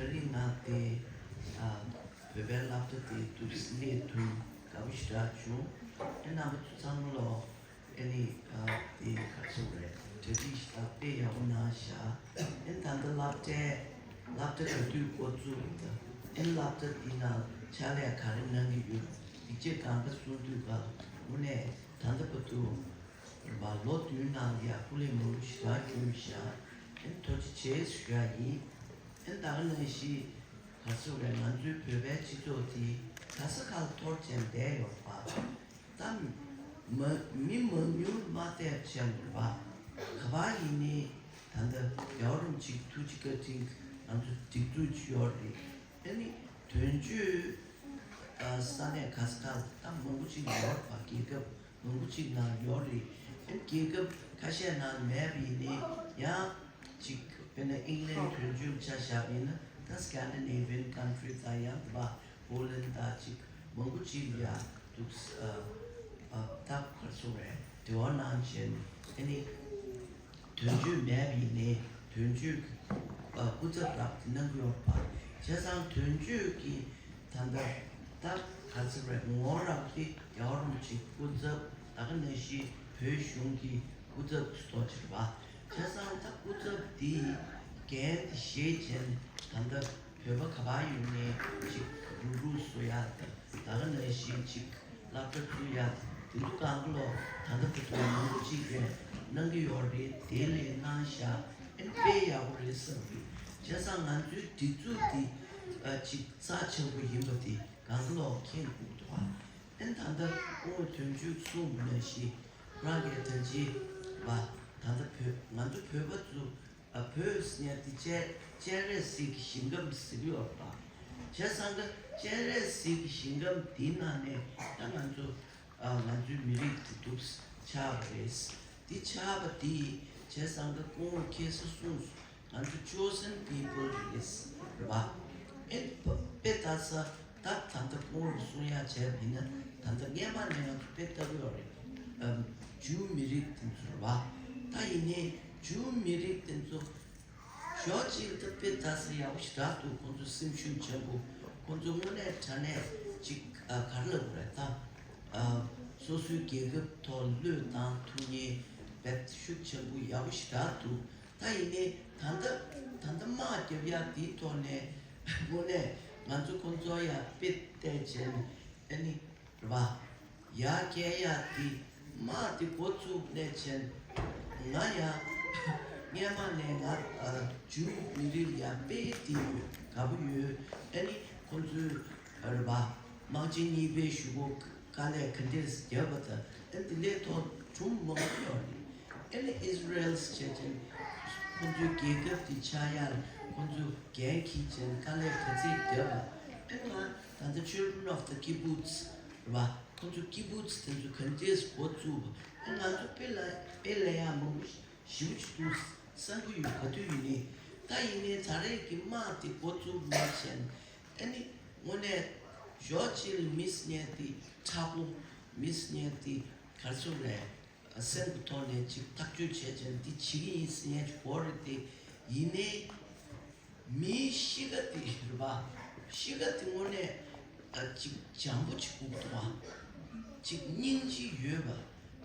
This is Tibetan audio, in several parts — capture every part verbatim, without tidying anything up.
ད་རིང་ང་དེ་ཨ་བོད་པའི་སློབ་གྲྭ་དེ་འདུག་སླེབས་ཐུབ་དགའ་པོ་ཞེ་དྲག་བྱུང་། ཨེ་རྣམ་པ་ཚོ་ཚང་མ་ལོ། ཨེ་ནི་ཨ་དེ་ག་ཚོད་རེད། གྲ་སྒྲིག་ཞེ་དྲག་དཔེ་ཡག་པོ་གནང་ཤག་ཨེ་ད་ལྟ་སློབ་གྲྭའི་སློབ་གྲྭ་ག་དུས་འགོ་བཙུགས་རེད། ད་ཨེ་སློབ་གྲྭ་འདི་ནང་ཕྱག་ལས་ག་རེ་གནང་གི་ཡོད། དེ་ཚོ་གང་ག་གསུང་དུས་ག་དངོས་གནས་ད་ལྟ་བར་དུ་རེད་པ། ལོ་བདུན་ནང་ལ་ཡ་སྐུ་ལས་མང་པོ་ཞེ་དྲག་བསྐྱོན་ཤག་ཨེ་ཐུགས་རྗེ་ཆེ་ཞུ་ཡ་ཡིན། ཨེ་ད་ག་ནང་བཞིན་ག་ཚོད་རེད། ང་ཚོའི་བོད་པའི་སྤྱི་ཚོགས་དེ་ག་ས་ག་ལ་འཐོར་བྱས་བསྡད་ཡོད་པ། ད་མ་མི་མང་ཉུང་མ་བལྟས་བྱས་རེད་པ། ག་པར་ཡིན་ནའི་ད་ལྟ་རྒྱལ་བ་རིན་པོ་ཆེའི་ཐུགས་རྗེ་བཀའ་དྲིན་ང་ཚོ་སྒྲིག་འཛུགས་ཅིག་ཡོད་རེད། ཨེ་ནི་དོན་གཅོད་ཨ་ས་གནས་ག་ས་ག་ལ་ད་མང་པོ་ཅིག་ཡོད་རེད་པ། རྒྱལ་ཁབ་མང་པོ་ཅིག་ནང་ཡོད་རེད། ཨེ་རྒྱལ་ཁབ་ཁ་ཤས་ནང་མེད་པ་ཡིན་ནའི་ཡང་ཅིག་དཔེར་ན་ཨིང་ལན་དོན་གཅོད་ཆ་བཞག་པ་ཡིན་ན་ད་Scandinavian country དང་ཡང་དེ་པ་Poland དང་ཅིག་མང་པོ་ཅིག་ཡ་འདུག་ཨ་ཨ་ད་ག་རེ་ཟེར་རེད། འབྲེལ་བ་གནང་བྱས་ནས་ཨེ་ནི་དོན་གཅོད་མེད་པ་ཡིན་ནའི་དོན་གཅོད་ཀྱི་ཨ་སྐུ་ཚབ་རག་གནང་གི་ཡོད་པ། བྱས་ཙང་དོན་གཅོད་ཀྱི་ད་ལྟ་ད་ག་རེ་ཟེར་རེད། ངོ་རང་གི་རྒྱལ་བ་རིན་པོ་ཆེའི་སྐུ་ཚབ། ད་ག་ནང་བཞིན་བོད་གཞུང་གི་སྐུ་ཚབ་ཏོག་ཅིག་རེད་པ། བྱས་ཙང་ད་སྐུ་ཚབ་འདིའི་འགན་དེ་བཞེས་བྱས་ནས་ད་ལྟ་བོད་པ་ག་པར་ཡོད་ནའི་ཅིག་རུག་རུག་བཟོ་ཡ་དང་། ད་ག་ནང་བཞིན་ཅིག་སློབ་གྲྭ་བཙུགས་ཡ་དང་། དེ་ཚོ་གང་ག་ལོ་ད་ལྟ་བར་དུ་མང་པོ་ཅིག་གིས་གནང་གི་ཡོད་རེད། དེ་ལས་གནང་ཤག་ཨེ་དཔེ་ཡག་པོ་རེད་བསམ་གི། བྱས་ཙང་ང་ཚོའི་སྒྲིག་འཛུགས་འདི་ཨ་ཅིག་རྩ་ཆེན་པོ་ཡིན་པ་དེ་གང་ག་ལོ་མཁྱེན་དགོས་འདུག་ཨ། ཨེ་ད་ལྟ་སྐུ་ངོ་དོན་གཅོད་གསུངས་པ་ནང་བཞིན་རང་གིས་ད་ཅི་བ་ད་ལྟ་བོད་ང་ཚོ་བོད་པ་ཚོ་ཨ་བོད་ཟེར་ཡ་དེ་སྤྱན་སྤྱན་རས་གཟིགས་ཀྱི་ཞིང་ཁམས་ཟེར་གྱི་ཡོད་པ། བྱས་ཙང་ད་སྤྱན་རས་གཟིགས་ཀྱི་ཞིང་ཁམས་འདིའི་ནང་ནས་ད་ང་ཚོ་ཨ་ང་ཚོའི་མི་རིགས་དེ་འདུག་ཆགས་པ་རེད། འདི་ཆགས་པ་འདི་བྱས་ཙང་ད་སྐུ་ངོ་ཁ་སང་གསུངས་སོང་། ང་ཚོ་chosen people རེད་རེད་པ། ཨེ་དཔེ་ལྟ་ས་ད་ད་ལྟ་སྐུ་ངོ་གསུང་ཡ་བྱས་པ་ཡིན་ན་ད་ལྟ་སྔས་མ་ནས་ང་ཚོ་དཔེ་ལྟ་གི་ཡོད་རེད། ཨམ་ཇུའུ་མི་རིགས་དེ་ཚོ་རེད་པ། ད་ཡིན་ནའི་ཇུའུ་མི་རིགས་དེ་ཚོ་ཞོགས་གཅིག་ད་དཔེ་ལྟ་ས་ཡག་པོ་ཞེ་དྲག་འདུག་ཁོང་ཚོ་སེམས་ཤུགས་ཆེན་པོ། ཁོང་ཚོ་དངོས་གནས་དྲང་གནས་ཅིག་ཨ་ག་རེ་ལབ་དགོས་རེད་ད། ཨ་སོ་སོའི་རྒྱལ་ཁབ་ཐོག་བློས་བཏང་ཐུབ་མཁན་དཔེ་ཤུགས་ཆེན་པོ་ཡག་པོ་ཞེ་དྲག་འདུག་ད་ཡིན་ནའི་ད་ལྟ་ད་ལྟ་དམག་རྒྱབ་ཡག་དེའི་ཐོག་ནས་དངོས་གནས་ང་ཚོ་ཁོང་ཚོ་ཡ་དཔེ་བལྟས་བྱས་ནས་ཨ་ནི་རེད་པ། ཡར་སྐྱེལ་ཡག་དེ་དམག་དེ་འགོ་བཙུགས་ནས་བྱས་ང་ཡང་སྔས་མ་ནས་ང་ཨ་ཇུའུ་མི་རིགས་ལ་ཡང་དཔེ་དེ་ཡོད་དགའ་པོ་ཡོད། ཨ་ནི་ཁོང་ཚོའི་རེད་པ། དམག་ཆེན་གཉིས་པའི་གཞུག་གུ་དཀའ་ལས་ག་འདྲས་བརྒྱབ་པ་དང་། ཨ་ནི་དེ་ལས་ཐོག་གྲུབ་མང་པོ་ཡོད་རེད། ཨ་ནི་ཨིས་ར་ཨེལ་བྱས་ཙང་ཁོང་ཚོའི་རྒྱལ་ཁབ་དེ་ཆགས་ཡག་ཁོང་ཚོས་འགན་འཁྱེར་བྱས་དཀའ་ལས་ག་ཚད་བརྒྱབ་པ། ཨ་ནི་ང་ད་ལྟ་Children of the Kibbutz རེད་པ། ཁོང་ཚོ་ཀི་བུ་ཙི་དེ་ཚོ་ག་འདྲས་འགོ་བཙུགས་པ། ཨ་ང་ཚོ་དཔེ་ལ་དཔེ་ལ་ཡག་མང་པོ་ཞེ་པོ་ཅིག་འདུག་བསམ་གྱི་ཡོད། ག་དུས་ཡིན་ནའི་ད་ཡིན་ནའི་ད་རེས་ཀྱི་དམག་དེ་འགོ་བཙུགས་མ་བྱས་ན། ཨ་ནི་དངོས་གནས་ཞོགས་གཅིག་ལ་མི་ཟེར་མཁན་དེ་དྲག་པོ། མི་ཟེར་མཁན་དེ་ག་རེ་ཟེར་དགོས་རེད། སེམས་ཀྱི་ཐོག་ནས་ཅིག་ཐག་གཅོད་བྱས་བྱས་འདི་བྱེད་ཀྱི་ཡིན་ཟེར་མཁན་ཅིག་གོ་རེད་དེ། ཡིན་ནའི་མིའི་གཤིས་ཀ་དེ་རེད་པ། གཤིས་ཀ་དེ་དངོས་གནས་ཨ་ཅིག་འཇམ་པོ་ཅིག་དགོས་འདུག་པ། ཅིག་སྙིང་རྗེ་ཡོད་པ།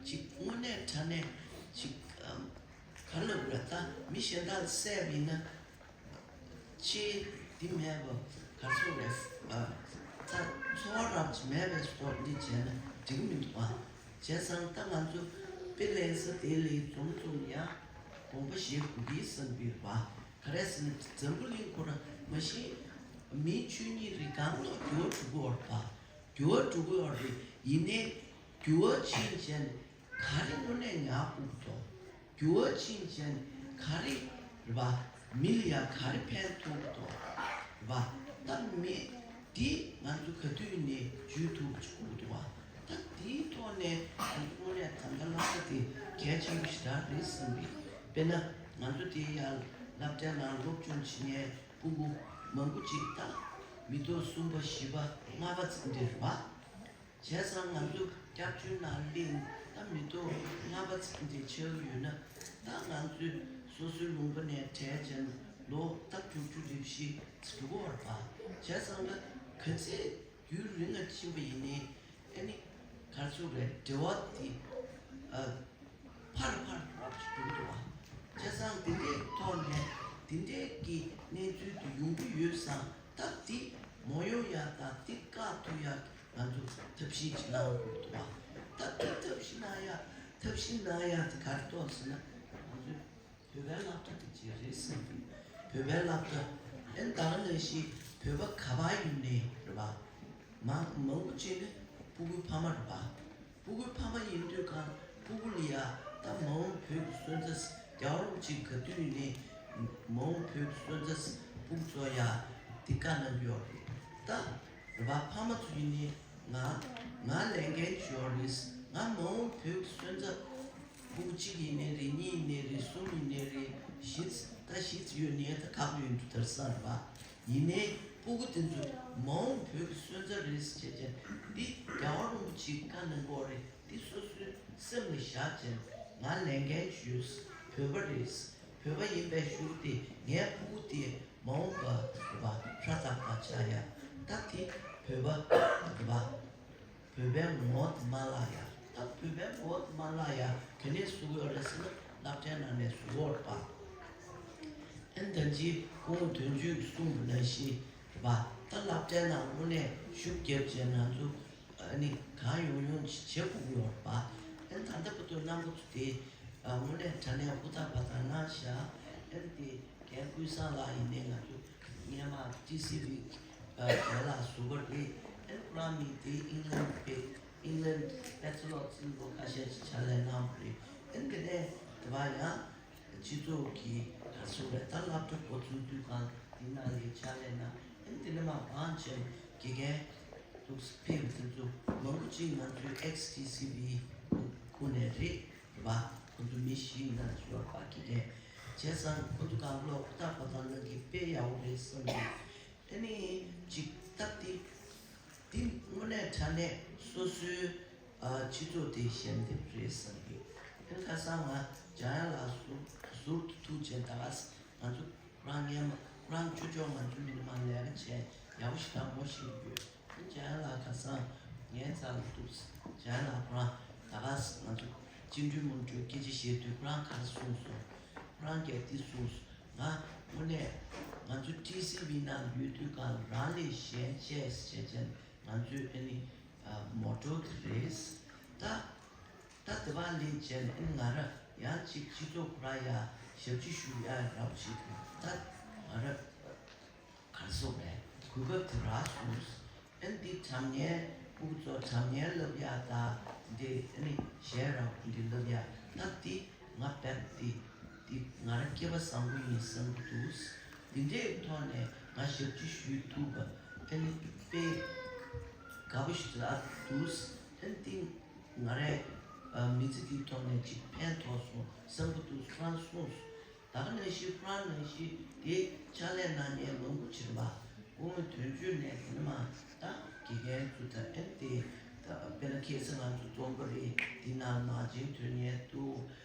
ཅིག་དངོས་གནས་དྲང་གནས་ཅིག་ཨམ་ག་རེ་ལབ་དགོས་རེད། ད་མི་གཞན་དག་བསད་པ་ཡིན་ན་ཅི་འདི་མེད་པ་ག་རེ་ཟེར་རེད། ཨ་ད་འཚོ་བ་རབ་ཅིག་མེད་པའི་སྐོར་འདི་བྱས་ན་འགྲིག་གི་མི་འདུག་པ། བྱས་ཙང་ད་ང་ཚོ་དཔེ་ལེན་ས་དེ་ལས་འཛོམས་འཛོམས་ཡ་དགོངས་པ་བཞེས་དགོས་ཀྱི་བསམ་གྱི་ཡོད་པ། ག་རེ་ཟེར་ན་འཛམ་བུ་གླིང་ཁོ་རང་མ་གཞི་མིའི་ཆོས་ཉིད་རིགས་གང་ལོག་འགྱུར་བ་འགྲོ་གི་ཡོད་རེད་པ། འགྱུར་བ་འགྲོ་གི་ཡོད་རེད། ཡིན་ནའི་འགྱུར་བ་ཕྱིན་བྱས་ནས་ག་རེ་དངོས་གནས་ཉར་དགོས་ཀྱི་འདུག་འགྱུར་བ་ཕྱིན་བྱས་ནས་ག་རེ་རེད་པ། མི་ལ་ཡང་ག་རེ་ཕན་ཐོགས་ཀྱི་འདུག་རེད་པ། ད་མི་འདི་ང་ཚོ་ག་དུས་ནས་འཇུས་ཐུབ་ཀྱི་འདུག་པ། ད་དེའི་ཐོག་ནས་ང་ཚོ་དངོས་གནས་ད་ལྟ་སློབ་གྲྭ་དེ་གལ་ཆེན་པོ་ཞེ་དྲག་རེད་བསམ་གི། དཔེར་ན་ང་ཚོ་དེ་ཡང་སློབ་གྲྭའི་ནང་སློབ་སྦྱོང་བྱེད་མཁན་སྤུ་གུ་མང་པོ་ཅིག་ད་མི་ཐོག་གསུམ་པ་བཞི་པ་ལྔ་པ་ཙམ་རེད་རེད་པ། བྱས་ཙང་ང་ཚོ་སྐྱབས་བཅོལ་ནང་སླེབས་ད་མི་ཐོག་ལྔ་པ་ཙམ་དེ་ཆགས་ཀྱི་ཡོད་ན། ད་ང་ཚོས་སོ་སོའི་ལུང་པ་ནས་བྲལ་བྱས་ན་ ལོ་ལྟར་དྲུག་ཅུ་རེ་བཞི་འགྲོ་གི་ཡོད་རེད་པ། བྱས་ཙང་ད་ག་ཚད་རྒྱུན་རིང་ང་ཕྱིན་པ་ཡིན་ནའི་ཨ་ནི་ག་རེ་ཟེར་དགོས་རེད། འབྲེལ་བ་དེ་ཨ་འཕར་འཕར་འགྲོ་བ་ཞིག་འགྲོ་གི་འདུག་བ། བྱས་ཙང་དེ་འདྲའི་ཐོག་ནས་དེ་འདྲའི་གི་གནས་ཚུལ་དེ་ཡོང་གི་ཡོད་ཙང་ད་དེ་མ་ཡོང་ཡ་དང་དེ་བཀག་ཐུབ་ཡ་ང་ཚོ་ཐབས་ཤེས་ཅིག་གནང་དགོས་འདུག་བ། ད་དེ་ཐབས་ཤེས་གནང་ཡ་ཐབས་ཤེས་གནང་ཡ་དེ་ག་རེ་གཏོང་ཟེར་ན་ང་ཚོས་བོད་པའི་སློབ་གྲྭ་དེ་ཅིག་རེད་བསམ་གི། བོད་པའི་སློབ་གྲྭ་ཨེ་ད་ག་ནང་བཞིན་བོད་པ་ག་པར་ཡོད་ནའི་རེད་པ། མང་མང་པོ་ཅིག་ནི་སྤུ་གུའི་ཕ་མ་རེད་པ། སྤུ་གུའི་ཕ་མ་ཡིན་དུས་གང་སྤུ་གུ་ལ་ཡ་ད་མ་འོངས་བོད་ཀྱི་སོན་རྩ་རྒྱལ་བ་རིན་པོ་ཆེ་ག་དུས་ནས་མ་འོངས་བོད་ཀྱི་སོན་རྩ་སྤུ་གུ་ཚོ་ཡ་འདི་བཀའ་གནང་གི་ཡོད་རེད། ད་རེད་པ། ཕ་མ་ཚོ་ཡིན་ནའི་ང་ང་ལས་འགན་ཅིག་ཡོད་རེད། ང་མ་འོངས་བོད་ཀྱི་སོན་རྩ་སྤུ་གུ་གཅིག་ཡིན་ནའི་རེད། གཉིས་ཡིན་ནའི་རེད། གསུམ་ཡིན་ནའི་རེད། བཞི་ད་བཞི་ཡོད་ནའི་ད་ཁག་པོ་ཡིན་འདུག་དེང་སང་རེད་པ། ཡིན་ནའི་སྤུ་གུ་དེ་ཚོ་མ་འོངས་བོད་ཀྱི་སོན་རྩ་རེད་ཟེར་བྱས་བྱས་འདི་རྒྱལ་བ་རིན་པོ་ཆེའི་བཀའ་གནང་གི་ཡོད་རེད། འདི་སོ་སོའི་སེམས་ལ་བཞག་བྱས་ང་ལས་འགན་ཞུས། བོད་པ་རེད། བོད་པ་ཡིན་པའི་ཤུགས་དེ་ངའི་སྤུ་གུ་དེ་མ་འོངས་པ་བོད་པ་ཧྲ་ཐག་པ་ཆགས་ཡ། ད་དེ་བོད་པ་བོད་པ། བོད་པའི་ངོ་བོ་དེ་མ་བརླག་ཡ། ད་བོད་པའི་ངོ་བོ་དེ་མ་བརླག་ཡ་ག་ནས་བཟོ་གི་ཡོད་རེད་ཟེར་ན་སློབ་གྲྭའི་ནང་ནས་བཟོ་གི་ཡོད་རེད་པ། ཨན་ད་ཅི་སྐུ་ངོ་དོན་གཅོད་ཀྱིས་གསུངས་པ་ནང་བཞིན་རེད་པ། ད་སློབ་གྲྭའི་ནང་དངོས་གནས་ཤུགས་རྒྱབ་བྱས་ང་ཚོ་ཨ་ནི་གང་ཡོང་ཡོང་བྱེད་དགོས་ཀྱི་ཡོད་རེད་པ། ཨན་ད་ལྟ་བར་དུ་རྣམ་པ་ཚོ་དེ་དངོས་གནས་དྲང་གནས་ཧུར་ཐག་པ་དང་གནང་ཤག་ཨན་དེ། རྒན་ཀུན་བཟང་ལགས་ཡིན་ནའི་ང་ཚོ་སྔོན་མ་ཊི་སི་ཝི་རྒན་ལགས་ཟུར་པ་རེད། ཨན་ཁོ་རང་མི་དེ་ཨིང་ལན་པའི་ཨིང་ལན་པེ་ཆེ་ལོ་ཙམ་ལོ་ཁ་ཤས་ཅིག་ཕྱག་ལས་གནང་བ་རེད། ཨན་དེ་ནས་དེ་བ་ཡང་སྤྱི་ཚོགས་ཀྱི་ག་རེ་ཟེར་དགོས་རེད། ད་སློབ་གྲྭ་འགོ་ཚུགས་དུས་གང་དེ་ནང་ལ་ཕྱག་ལས་གནང་། ཨན་དེ་ནས་མར་གང་བྱས་དགེ་རྒན་འདུག་ཕེབས་དེ་ཚོ་མང་པོ་ཅིག་ང་ཚོའི་ཨེག་སི་ཊི་སི་ཝི་ཁོངས་ནས་རེད། རེད་པ། ཁོ་ཚོ་མི་བཞི་ན་ཡོད་པ་དགེ་རྒན། བྱས་ཙང་ཁོ་ཚོ་གང་ལོག་ཧུར་ཐག་པ་དང་ནང་གི་དཔེ་ཡག་པོ་རེད་བསམ་གི། ཨ་ནི་ཅིག་སྟབས་དེ་དེ་དངོས་གནས་དྲང་གནས་སོ་སོའི་ཨ་སྤྱི་ཚོགས་དེ་ཞལ་འདེབས་རེད་བསམ་གི། ཨ་ནི་ཁ་སང་ང་འཇམ་དབྱངས་ལགས་ཟུར་ཟུར་དུ་ཐུག་བྱས་ད་ག་ང་ཚོ་ཁོ་རང་སྔོན་མ་ཁོ་རང་ཅོ་ཅོ་ང་ཚོ་མི་མང་ལས་ཀ་བྱས་ཡག་པོ་ཞིག་དང་མོ་ཞིག་ཡོད། འཇམ་དབྱངས་ལགས་ཁ་སང་ངའི་རྩ་ལ་འདུག་འཇམ་དབྱངས་ལགས་ཁོ་རང་ད་ག་ང་ཚོ་བཅིངས་འགྲོལ་མུ་འགྲོའི་སྐད་ཆ་བཤད་དུས་ཁོ་རང་ག་རེ་གསུངས་སོང་། ཁོ་རང་གིས་འདི་གསུངས་སོང་། ང་དངོས་གནས་ང་ཚོ་ཊི་སི་ཝི་ནང་ཡོད་དུས་གང་རང་ལས་གཞན་གཅེས་བྱས་བྱས་ང་ཚོའི་ཨ་ནི་མོ་ཊོ་དེ་རེད། ད་ད་དེ་བ་ལས་བྱས་ནས་ཨ་ནི་ང་རང་ཡང་ཅིག་སྤྱི་ཚོགས་ཁོ་རང་ཡ་ཞབས་ཕྱི་ཞུ་ཡ་རབ་ཅིག་ད་ང་རང་གར་སོང་བས་གོ་སྐབས་དེ་རག་སོང་། ཨ་ནི་འདི་དྲ་བརྙན་ཕྲུ་གུ་ཚོ་དྲ་བརྙན་བསླབ་ཡ་ད་འདི་ཨ་ནི་གཞས་ར་འདི་བསླབ་ཡ་ད་འདི་ང་བས་འདི་འདི་ང་རང་སྐལ་བ་བཟང་པོ་ཡིན་བསམ་གྱི་འདུག་འདི་འདྲའི་ཐོག་ནས་ང་ཞབས་ཕྱི་ཞུ་ཐུབ་པ་ཨ་ནི་དཔེ་དགའ་པོ་ཞིག་རག་འདུག་ཨ་ནི་འདི་ང་རའི་མི་ཚེ་འདིའི་ཐོག་ནས་ཅིག་ཕན་ཐོགས་སོང་བསམ་གྱི་འདུག་ཁོ་རང་གསུངས་སོང་། ད་ག་ནང་བཞིན་ཁོ་རང་ནང་བཞིན་དེ་ཕྱག་ལས་གནང་མཁན་མང་པོ་ཕྱིན་པ། སྐུ་ངོ་དོན་གཅོད་ནས་དེ་ནས་མ་ད་དགེ་རྒན་ཚོ་ད་ཨེ་དེ་ད་དཔེར་ན་ཁ་སང་ང་ཚོ་རྩོམ་པ་རེད། དེ་ནང་ནག་ཅན་ཐོན་མཁན་འདུག་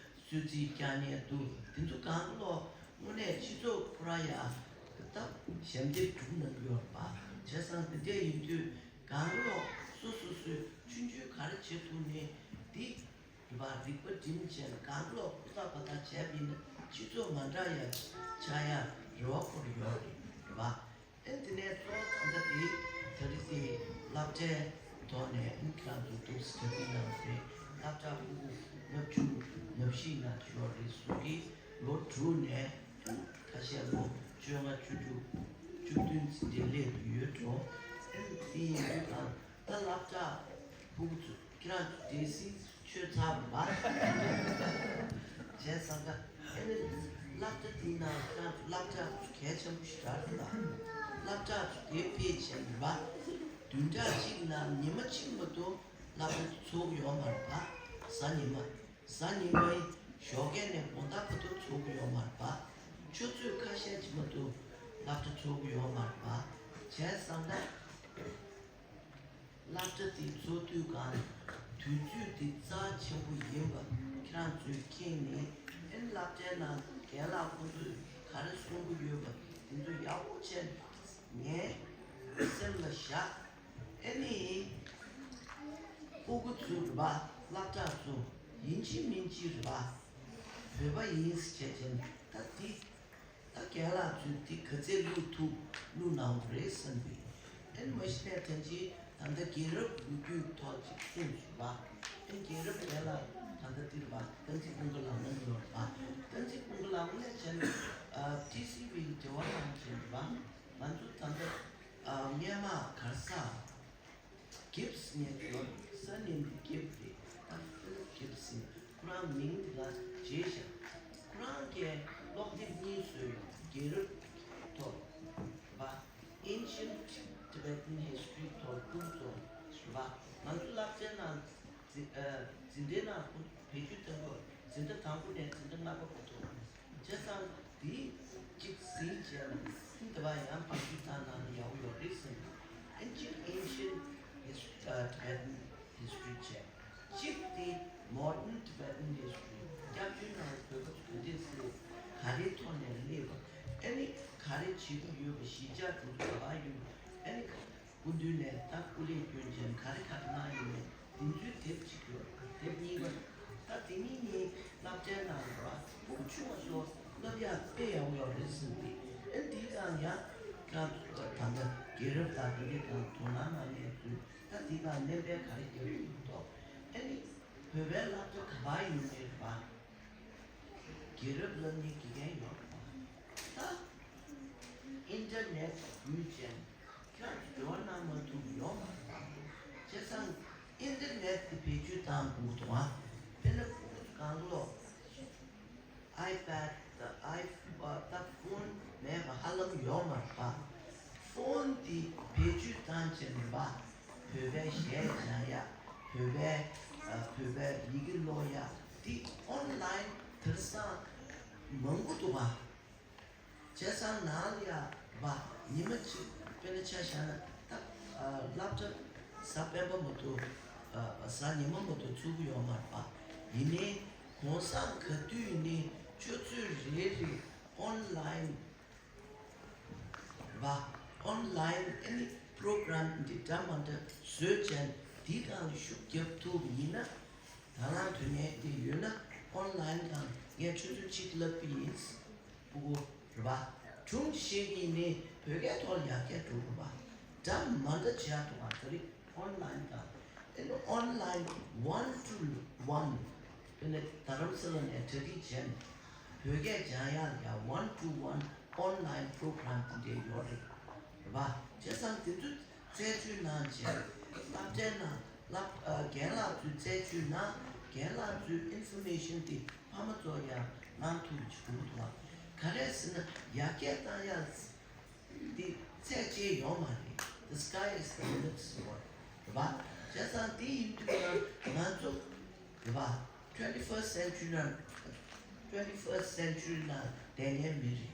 གསོལ་ཚིགས་རྒྱག་མཁན་འདུག་དེ་ཚོ་གང་ལོ་དངོས་གནས་སྤྱི་ཚོགས་ཁོ་རང་ཡ་ད་ཞབས་འདེགས་སྒྲུབ་གནང་གི་ཡོད་རེད་པ། བྱས་ཙང་དེ་འདྲ་ཡིན་དུས་གང་ལོ་སོ་སོ་སོའི་ཆུང་ཆུང་ག་རེ་བྱེད་ཐུབ་ནས་འདི། རེད་པ། རིག་པ་སྒྲིམ་བྱས་ནས་གང་ལོག་ཧུར་ཐག་པ་ཐག་བྱས་པ་ཡིན་ན་སྤྱི་ཚོགས་མ་འདྲ་ཡ་ཆགས་ཡ་རེ་བ་ཁོ་རང་ཡོད་རེད། རེད་པ། ཨེ་དེ་ནས་གཙོ་བོ་ད་ལྟ་དེ་ད་རེས་དེ་སློབ་གྲྭའི་ཐོག་ནས་ཨེ་ཁྱེད་རང་ཚོ་འདུག་སེ་གྲ་སྒྲིག་གནང་བ་རེད། སློབ་གྲྭ་ཕྲུ་གུ་ལྔ་བཅུ་ང་བཞི་ན་ཡོད་རེད་གསུང་གི། ལོ་དྲུག་ནས་ཁ་ཤས་ལོ་བཅོ་ལྔ་བཅུ་དྲུག་བཅུ་བདུན་ཙམ་དེ་སླེབས་ཡོད་འགྲོ། ཨེ་དེ་ཡིན་དུས་ད་ད་སློབ་གྲྭ་ཕྲུ་གུ་ཚོ་ཁྱེད་རང་ཚོ་སྡེ་སྲིད་ཆོས་ཚར་བ་བྱས་ཙང་ཀ་ཨེ་ནི་སློབ་གྲྭ་དེའི་ནང་ཁྱེད་རང་ཚོ་སློབ་གྲྭ་ཚོ་གལ་ཆེན་པོ་ཞིག་རག་འདུག་ལ། སློབ་གྲྭ་ཚོ་དེ་ཕལ་ཆེར་ཡིན་པ་བདུན་ཕྲག་གཅིག་ནང་ཉི་མ་གཅིག་མ་གཏོགས་སློབ་གྲྭ་ཚོགས་ཡོད་མ་རེད་པ། གཟའ་ཉི་མ་གཟའ་ཉི་མའི་ཞོགས་ཀས་ནས་དགོང་དག་བར་དུ་ཚོགས་ཡོད་མ་རེད་པ། ཆུ་ཚོད་ཁ་ཤས་ཅིག་མ་གཏོགས་སློབ་གྲྭ་ཚོགས་ཡོད་མ་རེད་པ། བྱས་ཙང་ཀ་སློབ་གྲྭ་དེ་ཚོགས་དུས་གང་དུས་ཚོད་དེ་རྩ་ཆེན་པོ་ཡིན་པ་ཁྱེད་རང་ཚོས་མཁྱེན་ནས་ཨེ་སློབ་གྲྭའི་ནང་རྒན་ལགས་ཁོང་ཚོས་ག་རེ་གསུང་གི་ཡོད་པ་ ཅན་ངའི་སེམས་ལ་བཞག་ཨེ་ནི་སྤུ་གུ་ཚོ་རེད་པ། སློབ་གྲྭ་ཚོ་ཡིན་གཅིག་མིན་གཅིག་རེད་པ། བོད་པ་ཡིན་ཟེར་བྱས་ཅན་ད་འདི་ད་རྒན་ལགས་ཚོས་འདི་ག་ཚད་བླུག་ཐུབ་བླུག་གནང་དགོས་རེད་བསམ་པའི་ཨེ་ནི་མ་གཞི་ནས་ད་ཅི་ད་ལྟ་རྒྱལ་རབས་ལོ་རྒྱུས་ཐོག་ཅིག་གསུངས་སོང་བ། ཨེ་ནི་རྒྱལ་རབས་རྒན་ལགས་ད་ལྟ་འདིར་བ་བསྟན་འཛིན་ཀུན་དགའ་ལགས་ནས་ཡོད་པ། བསྟན་འཛིན་ཀུན་དགའ་ལགས་ནས་བྱས་ན་ཨ་ཊི་སི་ཝི་གི་འབྲེལ་བ་གནང་བྱས་པ། ང་ཚོ་ད་ལྟ་ཨ་སྔས་མ་གར་ས་གིབ་སི་ཉེ་དུ་སར་ནེམ་གྱི་གིབ་སི་རེད། ད་ཕི་ལིབ་གིབ་སི་ཡིན། ཁོ་རང་མིང་དེ་ག་བརྗེས་ཤག་ཁོ་རང་གིས་ཀློག་དེབ་གཉིས་བཟོས་ཡོད། རྒྱལ་རབས་ཐོག་རེད་པ། Ancient Tibetan History ཐོག་ཀུན་ཚོ་རེད་པ། ང་ཚོ་སློབ་ཚན་ནང་འཛིན་ཨ་འཛིན་གྲྭའི་ནང་ཁོ་བེད་སྤྱོད་བཏང་གི་ཡོད། འཛིན་གྲྭ་དང་པོ་ནས་འཛིན་གྲྭ་ལྔ་པ་བར་དུ། བྱས་ཙང་འདི་གཅིག་ཟིན་བྱས་ལ་ཟིན་དེ་བ་ཡང་བེད་སྤྱོད་བཏང་ན་ཡག་པོ་ཡོད་རེད་བསམ་གྱི། Ancient Ancient His- uh, Tibetan History བྱས། གཅིག་དེ་Modern Tibetan History སྐྱབས་བཅོལ་ནང་བོད་པ་ཚོ་ག་འདྲས་སེ་ག་རེའི་ཐོག་ནས་སླེབས་པ། ཨ་ནི་ག་རེ་བྱེད་ཀྱི་ཡོད་པ། གཞིས་ཆགས་དེ་ཚོ་ག་པར་ཡོད་པ། ཨ་ནི་སྐུ་མདུན་ནས་ད་སྐུ་ལས་བསྐྱོན་བྱས་ག་རེ་ག་རེ་གནང་ཡོད་མེད། དེ་ཚོའི་དེབ་གཅིག་ཡོད། དེབ་གཉིས་པ། ད་དེ་གཉིས་ནི་སློབ་གྲྭའི་ནང་ལ་སྤུ་གུ་ཆུང་བ་ཚོ་བསླབ་ཡག་དཔེ་ཡག་པོ་ཡོད་རེད་ཟེར་ཏེ། ཨེ་འདི་དང་ཡང་ཁྱེད་རང་ཚོ་ད་ལྟ་རྒྱལ་རབས་དང་དེ་འདྲའི་སྒང་དོ་སྣང་གནང་མཁན་ཚོས་ད་འདི་དང་སྣོན་པ་ག་རེ་རྒྱག་གི་འདུག་ཨེ་ནི་བོད་པའི་སློབ་གྲྭ་ག་པར་ཡོད་མེད་རེད་པ། རྒྱལ་རབས་བསླབ་གཉེར་དགེ་རྒན་ཡོད་རེད་པ། ད་ཨིན་ཊར་ནེཊ་བརྒྱུད་བྱས་ཁྱོད་འབྲེལ་བ་གནང་མ་ཐུབ་ཡོད་མ་རེད་པ། བྱས་ཙང་ཨིན་ཊར་ནེཊ་དེ་བེད་སྤྱོད་བཏང་དགོས་འདུག་ཨ། དཔེར་ན་ཕྲུ་གུ་གང་ལོ་ཨའི་པེཌ་དང་ཨའི་ད་ཕོན་མེད་པ་ཧ་ལམ་ཡོད་མ་རེད་པ། ཕོན་དེ་བེད་སྤྱོད་བཏང་བྱས་ནས་པ་བོད་པའི་གཞས་སྦྱང་ཡ། བོད་པའི་ཨ་བོད་པའི་ཡི་གེ་ཀློག་ཡ་དེ་ཨོན་ལའིན་དེང་སང་མང་པོ་འདུག་པ། བྱས་ཙང་ནང་ལ་ཡ་བ་ཉི་མ་གཅིག་དཔེར་ན་ཆ་བཞག་ན་ད་ཨ་སློབ་གྲྭ་གཟའ་སྤེན་པ་མ་གཏོགས་ཨ་གཟའ་ཉི་མ་མ་གཏོགས་ཚུགས་ཀྱི་ཡོད་མ་རེད་པ། ཡིན་ནའི་གུང་སེང་ག་དུས་ཡིན་ནའི་ཆུ་ཚོད་རེ་རེ་ཨོན་ལའིན་རེད་པ། ཨོན་ལའིན་ཨེ་ནི་པྲོ་གྷ་རམ་འདི་འདྲ་མ་འདྲ་བཟོས་བྱས་འདི་སྒང་ལ་ཤུགས་རྒྱབ་ཐུབ་པ་ཡིན་ན། དང་བླངས་དོན་གཉེར་དེ་ཡོད་ན་ཨོན་ལའིན་སྒང་ངས་ཆུ་ཚོད་གཅིག་བསླབ་ཀྱི་ཡིན། ཕྲུ་གུ་རེད་པ། སྒྲུང་བཤད་ཀྱི་ནི་བོད་སྐད་ཐོག་ལ་ཡར་རྒྱས་འགྲོ་དགོས་པ། འདྲ་མ་འདྲ་བྱས་འདུག་པ། ད་རེས་ཨོན་ལའིན་དང་ཨེ་ནི་ཨོན་ལའིན་one to one དཔེར་ན་རྡ་རམ་ས་ལ་ནས་གྲ་སྒྲིག་བྱས་ནས་བོད་སྐད་སྦྱང་ཡག་ཡ་one to one ཨོན་ལའིན་པྲོ་གྷ་རམ་དེ་འདྲ་ཡོད་རེད། རེད་པ། བྱས་ཙང་དེ་ཚོ་རྩད་གཅོད་གནང་བྱས་སློབ་གྲྭའི་ནང་སློབ་ཨ་རྒན་ལགས་ཚོས་རྩད་གཅོད་གནང་། རྒན་ལགས་ཚོས་ཨིན་ཕོར་མེ་ཤན་དེ་ཕ་མ་ཚོར་ཡང་གནང་ཐུབ་ཀྱི་འདུག་པ། ག་རེ་ཟེར་ན་ཡར་རྒྱས་བཏང་ཡག་འདི་ཚད་ཅིག་ཡོད་མ་རེད། The sky is the limit ཟེར་བ་རེད་པ། བྱས་ཙང་དེ་ཡིན་དུས་ང་ང་ཚོ་རེད་པ། twenty first century ནང་twenty first century ནང་བསྡད་མཁན་མི་རེད།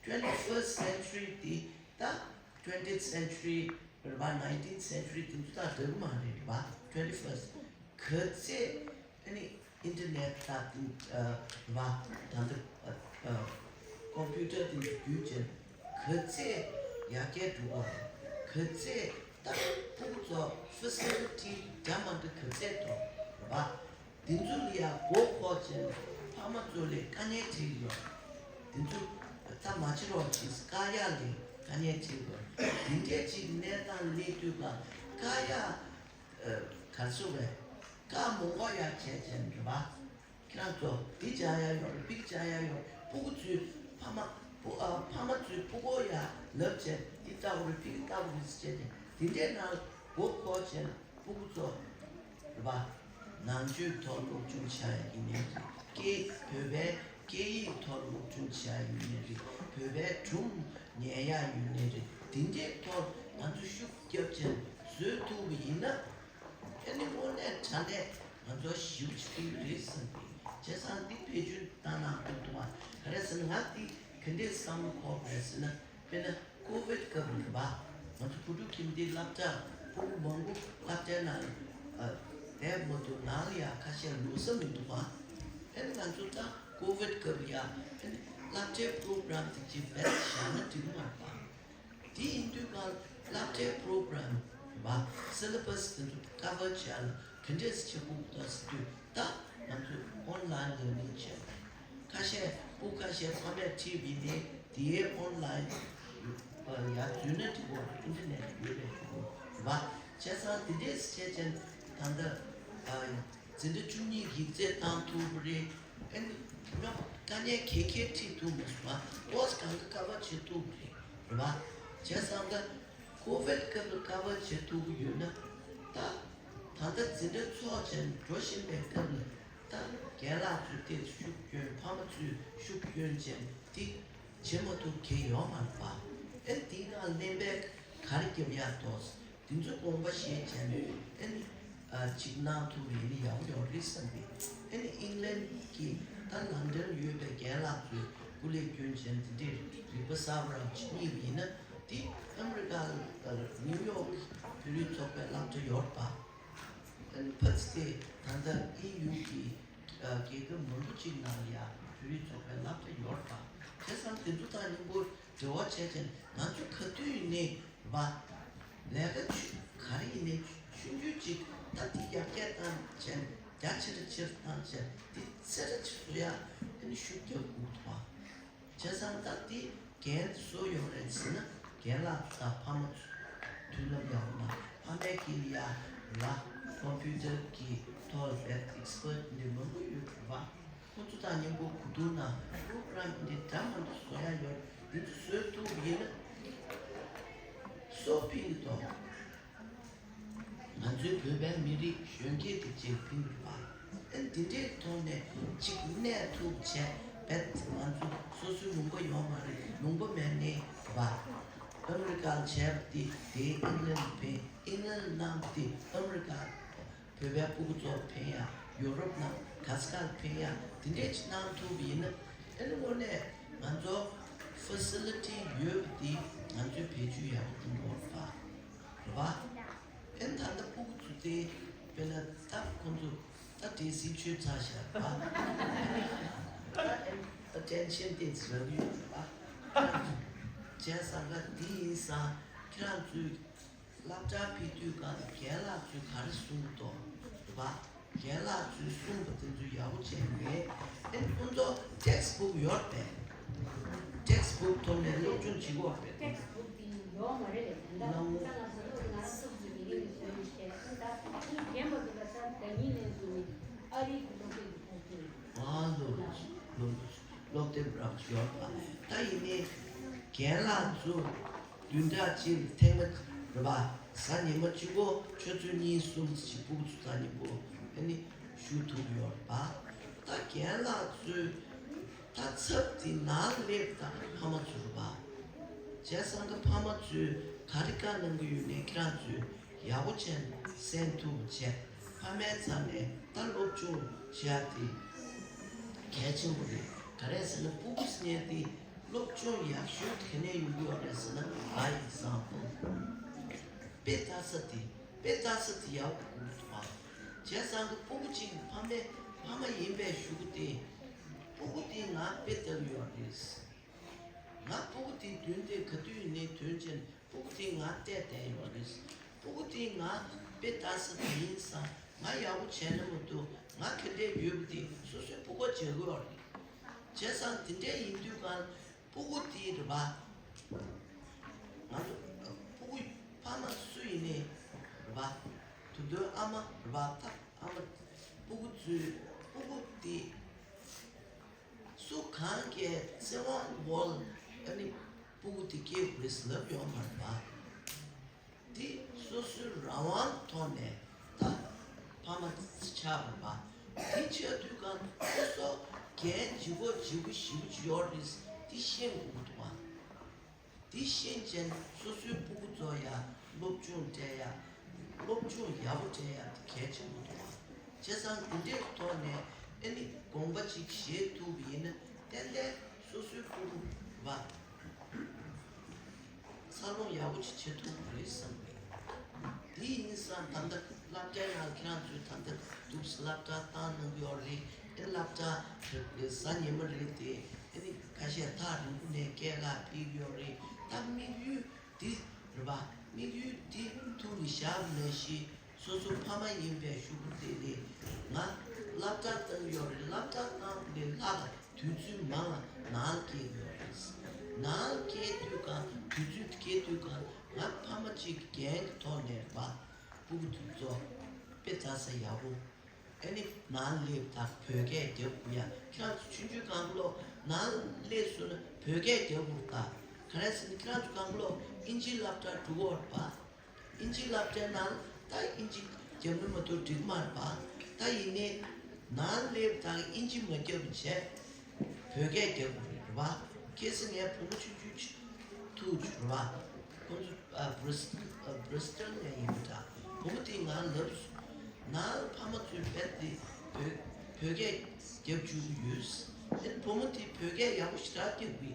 twenty first century དེ་ད་twentieth century རེད་པ། nineteenth century དེ་ཚོ་ད་རག་མ་རེད་པ། twenty first ག་ཚད་ཨ་ནི་ཨིན་ཊར་ནེཊ་ད་དེ་ཨ་རེད་པ། ད་ལྟ་ཨ་ཨ་ཀོམ་པུ་ཊར་དེ་ཚོ་བརྒྱུད་བྱས་ག་ཚད་ཡར་རྒྱས་འགྲོ་བ་རེད། ག་ཚད་ད་ཕྲུ་གུ་ཚོ་ཕེ་སི་ལི་ཊི་འདྲ་མ་འདྲ་ག་ཚད་འདུག་རེད་པ། དེ་ཚོ་ལ་ཡང་མགོ་འཁོར་བྱས་ནས་ཕ་མ་ཚོ་ལ་དཀའ་ངལ་འཕྲད་ཀྱི་ཡོད། དེ་ཚོ་ད་མ་བྱེད་རོགས་བྱེད་བཀག་ཡག་ལ་དཀའ་ངལ་འཕྲད་ཀྱི་ཡོད། དེ་འདྲའི་ཅིག་གནས་སྟངས་སླེབས་དུས་ལ་བཀག་ཡག་ཨ་ག་རེ་ཟེར་དགོས་རེད། བཀག་མ་འགོག་ཡག་བྱས་བྱས་ནས་རེད་པ། ཁྱེད་རང་ཚོ་འདི་སྦྱང་ཡག་ཡོད་རེད། ཕ་གི་སྦྱང་ཡག་ཡོད་རེད། ཕྲུ་གུ་ཚོས་ཕ་མ་ཕྲུ་ཨ་ཕ་མ་ཚོས་ཕྲུ་གུ་ཡ་ལབ་བྱས་འདི་ལྟ་བུ་རེད། ཕ་གི་ལྟ་བུ་རེད་ཟེར་བྱས་ནས་དེ་འདྲའི་ནང་མགོ་འཁོར་བྱས་ནས་ཕྲུ་གུ་ཚོ་རེད་པ། ནང་ཆོས་ཐོག་སློབ་སྦྱོང་བྱ་ཡག་ཡིན་ནའི་རེད། སྐད་བོད་པའི་སྐད་ཡིག་ཐོག་སློབ་སྦྱོང་བྱ་ཡག་ཡིན་ནའི་རེད། བོད་པའི་སྒྲུང་ཉན་ཡག་ཡིན་ནའི་རེད། དེ་འདྲའི་ཐོག་ང་ཚོ་ཤུགས་རྒྱབ་བྱས་བཟོ་ཐུབ་པ་ཡིན་ན། ཨ་ནི་དངོས་གནས་དྲང་གནས་ང་ཚོ་ཞེ་པོ་ཅིག་ཕན་གྱི་རེད་བསམ་གྱི། བྱས་ཙང་འདི་བེད་སྤྱོད་བཏང་ན་འདུག་འདུག་པ། ག་རེ་ཟེར་ན་ང་འདི་ག་འདྲས་བསམ་བློ་འཁོར་བ་རེད་ཟེར་ན། དཔེར་ན་ཀོ་ཝིཌ་སྐབས་རེད་པ། ང་ཚོ་བུ་ཕྲུག་ཁྱིམ་སྡེའི་སློབ་གྲྭ་ཕྲུ་གུ་མང་པོ་སློབ་གྲྭའི་ནང་ཨ་བསྡད་མ་ཐུབ། ནང་ལ་ཡ་ཁ་ཤས་ལུས་ས་མི་འདུག་པ། ཨ་ནི་ང་ཚོ་ད་ཀོ་ཝིཌ་སྐབས་ཡ་ཨ་ནི་སློབ་གྲྭའི་པྲོ་གྷ་རམ་དེ་ཅིག་བེད་བཞག་ན་འགྲིག་མ་རེད་པ། དེ་ཡིན་དུས་གང་སློབ་གྲྭའི་པོ་རོ་གྷ་རམ་རེད་བ། སི་ལེ་བྷ་སི་དེ་ཚོ་ཀ་བར་བྱས་ལ་ག་འདྲས་བྱེད་དགོས་འདུག་ཟེར་དུས་ད་ང་ཚོས་ཨོན་ལའིན་ལེར་ནིང་བྱས། ཁ་ཤས་སྤུ་ཁ་ཤས་ཕ་མས་ཁྲིད་པ་ཡིན་ནའི་དེའི་ཨོན་ལའིན་ཡར་འཛུལ་ན་འགྲིག་གོ། ཨིན་ཊར་ནེཊ་ཡོད་པའི་གཞུག་གུ་རེད་བ། བྱས་ཙང་དེ་འདྲས་བྱས་ཙང་ད་ལྟ་འཛིན་གྲྭ་བཅུ་གཉིས་ཡིག་ཚད་བཏང་ཐུབ་པ་རེད། ཨ་ནི་ཉོ་དཀའ་ངལ་ག་གེ་འཕྲད་ཐུབ་མ་སོང་བ། ཨོ་སི་གང་ག་ཀ་བར་བྱེད་ཐུབ་པ་རེད་རེད་བ། བྱས་ཙང་ད་ཀོ་ཝིཌ་སྐབས་ལ་ཀ་བར་བྱེད་ཐུབ་ཀྱི་ཡོད་ན། ད་ད་ལྟ་འཛིན་གྲྭ་ཚོགས་ཆེན་འགྲོ་བཞིན་པའི་སྐབས་ལ་ད་རྒན་ལགས་ཚོས་ཏོག་ཙམ་ཤུགས་སྐྱོན། ཕ་མ་ཚོས་ཤུགས་སྐྱོན་བྱས་ཏེ་བྱེད་མ་ཐུབ་མཁན་ཡོད་མ་རེད་པ། ཨེ་འདི་གང་ལན་པས་ག་རེ་རྒྱབ་ཡག་འདུག་དེ་ཚོ་དགོངས་པ་བཞེས་བྱས་ནས་ཨེ་ནི་ཨ་ཅིག་གནང་ཐུབ་ཡིན་ན་ཡག་པོ་ཡོད་རེད་བསམ་པས། ཨེ་ནི་ཨིང་ལན་གྱི་ད་ལན་ཌན་ཡོད་པའི་རྒན་ལགས་ཚོས་སྐུ་ལས་བསྐྱོན་བྱས་འདི་འདྲའི་རིག་པ་གསར་པ་རང་ཅིག་རྙེད་པ་ཡིན་ན། དེ་ཨ་མི་རི་ཀ་ནིའུ་ཡོག་གི་བོད་རིགས་ཚོགས་པའི་སློབ་གྲྭ་ཡོད་རེད་པ། ཨ་ནི་ཕ་ཚི་དེ་ད་ལྟ་ཨེ་ཡུ་གི་རྒྱལ་ཁབ་མང་པོ་ཅིག་ནང་ཡང་བོད་རིགས་ཚོགས་པའི་སློབ་གྲྭ་ཡོད་རེད་པ། བྱས་ཙང་དེ་ཚོ་དང་མཉམ་པོ་འབྲེལ་བ་བྱས་ཙང་ང་ཚོ་ག་དུས་ཡིན་ནའི་རེད་པ། ལས་ཀ་ཆུ་ག་རེ་ཡིན་ནའི་ཆུང་ཆུང་ཅིག་ད་དེ་ཡར་རྒྱས་བཏང་བྱས། རྒྱ་ཆེ་རུ་ཆེ་རུ་བཏང་བྱས། དེ་ཚེ་རབས་ཅིག་བཟོ་ཡག་ཨ་ནི་ཤུགས་རྒྱབ་དགོས་འདུག་བ། བྱས་ཙང་ད་དེ་འགན་དེ་སུ་ཡོད་རེད་ཟེར་ན། རྒན་ལགས་དང་ཕ་མ་ཚོ། མདུན་ལམ་ཡག་པོ་ན་ཕ་མའི་དཀྱིལ་ལ་ཡ་ལ་ཀོམ་པུ་ཊར་གྱི་ཐོག་ལ་བེད་ཨེག་སི་པར་ཊི་འདི་མང་པོ་ཡོད་རེད་བ། ཁོ་ཚོ་དང་མཉམ་པོ་གོ་བསྡུར་ན་པོ་རོ་གྷ་རམ་འདི་འདྲ་མང་པོ་བཟོ་ཡག་ཡོད། འདི་ཚོ་བཟོ་ཐུབ་པ་ཡིན་ན་གསོ་སྤེལ་གཏོང་། ང་ཚོའི་བོད་པའི་མི་རིགས་གཞོན་སྐྱེས་དེ་ཅིག་ཕིན་པ། ཨ་འདི་འདྲའི་ཐོག་ནས་ཅིག་གནས་ཐུབ་བྱས་པས། ང་ཚོ་སོ་སོའི་ལུང་པ་ཡོད་མ་རེད། ལུང་པ་མེད་ནས་བ། ཨ་མི་རི་ཀར་བྱས་པ་དེ་དེའི་ཨིང་ལན་ལ་ཕན། ཨིང་ལན་གནང་པ་དེ་ཨ་མི་རི་ཀ་བོད་པའི་སྤུ་གུ་ཚོར་ཕན་ཡ། ཡོ་རོབ་ནང་ག་ས་གར་ཕན་ཡ། དེ་འདྲས་ཅིག་གནང་ཐུབ་པ་ཡིན་ན། ཨ་ནི་དངོས་གནས་ང་ཚོ་ཕེ་སི་ལི་ཊི་ཡོད་པ་དེ་ང་ཚོས་བེད་སྤྱོད་ཡག་པོ་གཏོང་དགོས་པ་རེད་བ། ཨ་ནི་ད་ལྟ་སྤུ་གུ་ཚོ་དེ་དཔེར་ན་ད་ཁོང་ཚོ་ད་འགྲན་སེམས་ཆུང་ཚར་ཤག་རེད་བ། ད་ཨ་ནི་ཨ་ཊེན་ཤན་ཏོག་ཙམ་རག་གི་ཡོད་རེད་བ། བྱས་ཙང་ག་འདི་ཡིན་ཙང་ཁྱེད་རང་ཚོས་སློབ་གྲྭར་ཕེབས་དུས་སྒང་ལ་རྒན་ལགས་ཚོས་ག་རེ་གསུངས་འདུག་རེད་བ། རྒན་ལགས་ཚོས་གསུངས་པ་དེ་ཚོ་ཡག་པོ་བྱས་ནས། ཨེ་ཁོང་ཚོ་ཊེག་སི་བུག་ཡོད་པས། ཊེག་སི་བུག་ཐོག་ནས་སློབ་སྦྱོང་བྱེད་དགོས་པས། ཊེག་སི་བུག་དེ་ཡོད་མ་རེད་ལས། ད་ལྟ་ལམ་ཁ་ང་ཚོ་སློབ་ང་རང་སློབ་ཚོ་མི་རིང་བའི་དོན་བྱས་ད་ཁོང་རྒན་པ་དེ་ལ་ད་ཟླ་ཉིན་ནས་བཟུང་ནས་ཨ་རིའི་གི་སློབ་དེབ་ཀྱི་ཐོག་ཏུ། ཨ་ལོ་ལོ་ལོ་ལོ། སློབ་དེབ་རག་ཡོད་པ། ད་ཡིན་ནའི་རྒན་ལགས་ཚོ་བདུན་ཕྲག་གཅིག་ལ་ཐེངས་མ་རེད་པ། གཟའ་ཉི་མ་གཅིག་པོ་ཆུ་ཚོད་གཉིས་གསུམ་ཞིག་སྤུ་གུ་ཚོ་དང་མཉམ་པོ་ཨ་ནི་བཞུགས་ཐུབ་ཡོད་རེད་པ། ད་རྒན་ལགས་ཚོས་ད་ཚབ་དེ་ནང་སླེབས་དང་ཕ་མ་ཚོ་རེད་པ། བྱས་ཙང་གི་ཕ་མ་ཚོས་ག་རེ་བཀའ་གནང་གི་ཡོད་ནའི་ཁྱེད་རང་ཚོས་ཡག་པོ་བྱས་ནས་གསན་ཐུབ་བྱས། ཕ་མའི་རྩ་ནས་ད་སློབ་སྦྱོང་བྱེད་ཡ་དེ་གལ་ཆེན་པོ་རེད། ག་རེ་ཟེར་ན་སྤུ་གུ་ཟེར་མཁན་དེ་སློབ་སྦྱོང་ཡག་ཤོས་དེ་ག་ནས་ཡོང་གི་ཡོད་རེད་ཟེར་ན། my example། དཔེ་ལྟ་ས་དེ་དཔེ་ལྟ་ས་དེ་ཡག་པོ་དགོས་འདུག་པ། བྱས་ཙང་གི་སྤུ་གུ་གཅིག་གི་ཕ་མའི་ཕ་མ་ཡིན་པའི་གཞུག་གུ་དེ་སྤུ་གུ་དེ་ང་དཔེ་ལྟ་གི་ཡོད་རེད། ང་སྤུ་གུ་དེའི་མདུན་དེ་ག་དུས་ཡིན་ནའི་དོན་ཆེན། སྤུ་གུ་དེ་ང་བལྟས་བསྡད་ཡོད་རེད། སྤུ་གུ་དེ་ང་དཔེ་ལྟ་ས་དེ་ཡིན་ཙང་ང་ཡག་པོ་བྱས་ན་མ་གཏོགས་ང་ག་འདྲས་ཡོད་པ་དེ་སོ་སོའི་སྤུ་གུ་བྱེད་དགོས་རེད། བྱས་ཙང་དེ་འདྲས་ཡིན་དུས་གང་སྤུ་གུ་དེ་རེད་པ། ང་ཚོ་སྤུ་གུ་ཕ་མ་སུ་ཡིན་ནའི་རེད་པ། དུ་དོའི་ཨ་མ་རེད་པ། ད་ཨ་མ་སྤུ་གུ་ཚོའི་སྤུ་གུ་དེ། སུ་གང་གིས་བཙན་དབང་འོག་ལ་ཨ་ནི་སྤུ་གུ་དེ་སྐྱེ་དགོས་ཟེར་ལབ་ཡོད་མ་རེད་པ། འདི་སོ་སོའི་རང་དབང་ཐོག་ནས་ད་ཕ་མ་ཆགས་པ་རེད་པ། དེ་ཆགས་དུས་གང་སོ་སོ་རྒན་ལྗིད་ཁོག་ལྗིད་པོ་ཞེ་པོ་ཅིག་ཡོད་རེད། འདི་ཤེས་དགོས་འདུག་པ། དེ་ཤེས་བྱས་ནས་སོ་སོའི་སྤུ་གུ་ཚོ་ཡ་སློབ་སྦྱོང་སྤྲད་ཡ། སློབ་སྦྱོང་ཡག་པོ་སྤྲད་ཡ་དེ་གལ་ཆེན་པོ་འདུག་པ། བྱས་ཙང་དེ་འདྲའི་ཐོག་ནས་ཨ་ནི་དགོངས་པ་ཅིག་བཞེས་ཐུབ་པ་ཡིན་ན་ཏན་ཏན་སོ་སོའི་སྤུ་གུ་བ་འཚར་ལོངས་ཡག་པོ་ཅིག་བྱེད་ཐུབ་ཀྱི་རེད་བསམ་གི། དེ་ཡིན་ཙང་ད་ལྟ་སློབ་གྲྭའི་ནང་ཁྱེད་རང་ཚོས་ད་ལྟ་འདུག་སློབ་གྲྭ་བཏང་གནང་གི་ཡོད་རེད། ཨ་ནི་སློབ་གྲྭ་གཟའ་ཉི་མ་རེད་དེ། ཨ་ནི་ཁ་ཤས་ཐག་རིང་པོ་ནས་སྐྱེལ་ག་ཕེབས་ཀྱི་ཡོད་རེད། ད་དམིགས་ཡུལ་ འདི་རེད་པ། དམིགས་ཡུལ་འདི་ཐུགས་ལ་བཞག་ནས་ཤི། སོ་སོ་ཕ་མ་ཡིན་པའི་ཤུགས་ཀྱིས་དེ་ལས་ང་སློབ་གྲྭ་བཏང་ཡོད་རེད། སློབ་གྲྭ་བཏང་ནས་ལྷག་དུས་ཚོད་མང་ང་ནང་སྐྱེལ་ཡོད་རེད། ནང་སྐྱེལ་དུས་གང་དུས་ཚོད་སྐྱེལ་དུས་གང་ང་ཕ་མ་གཅིག་རྒན་གྱི་ཐོག་ནས་རེད་པ། སྤུ་གུ་དེ་ཚོ་དཔེ་མཛའ་ས་ཡག་པོ། ཨ་ནི་ནང་སླེབས་དང་བོད་སྐད་རྒྱབ་དགོས་ཡ། ཁྱེད་རང་ཚོ་ཆུང་ཆུང་སྒང་ག་ལོ་ནང་སླེབས་སོང་ན་བོད་སྐད་རྒྱབ་དགོས་རེད་ད། ག་རེ་ཟེར་ན་ཁྱེད་རང་ཚོ་སྒང་ག་ལོ་ཨིན་ཇིའི་སློབ་གྲྭ་འགྲོ་གི་ཡོད་རེད་པ། ཨིན་ཇིའི་སློབ་གྲྭའི་ནང་ད་ཨིན་ཇི་རྒྱབ་ན་མ་གཏོགས་འགྲིག་མ་རེད་པ། ད་ཡིན་ནའི་ནང་སླེབས་དང་ཨིན་ཇི་མ་རྒྱབ་བྱས། བོད་སྐད་རྒྱག་དགོས་རེད་རེད་པ། གལ་སྲིད་ངའི་བུ་མོ་ཆུང་ཆུང་ཅིག་ཐུག་བྱུང་རེད་པ། ཁོང་ཚོ་ཨ་བྷི་རི་སི་ཨ་བྷི་རི་སི་ཊོལ་ནས་ཡིན་པ་འདྲ། བུ་མོ་དེས་ང་ལབ་སོང་། ནང་ལ་ཕ་མ་ཚོས་རྦད་དེ་བོད་བོད་སྐད་རྒྱབ་བཅུག་གི་ཡོད། ཨ་ནི་བུ་མོ་དེས་བོད་སྐད་ཡག་པོ་ཞེ་དྲག་རྒྱབ་གི།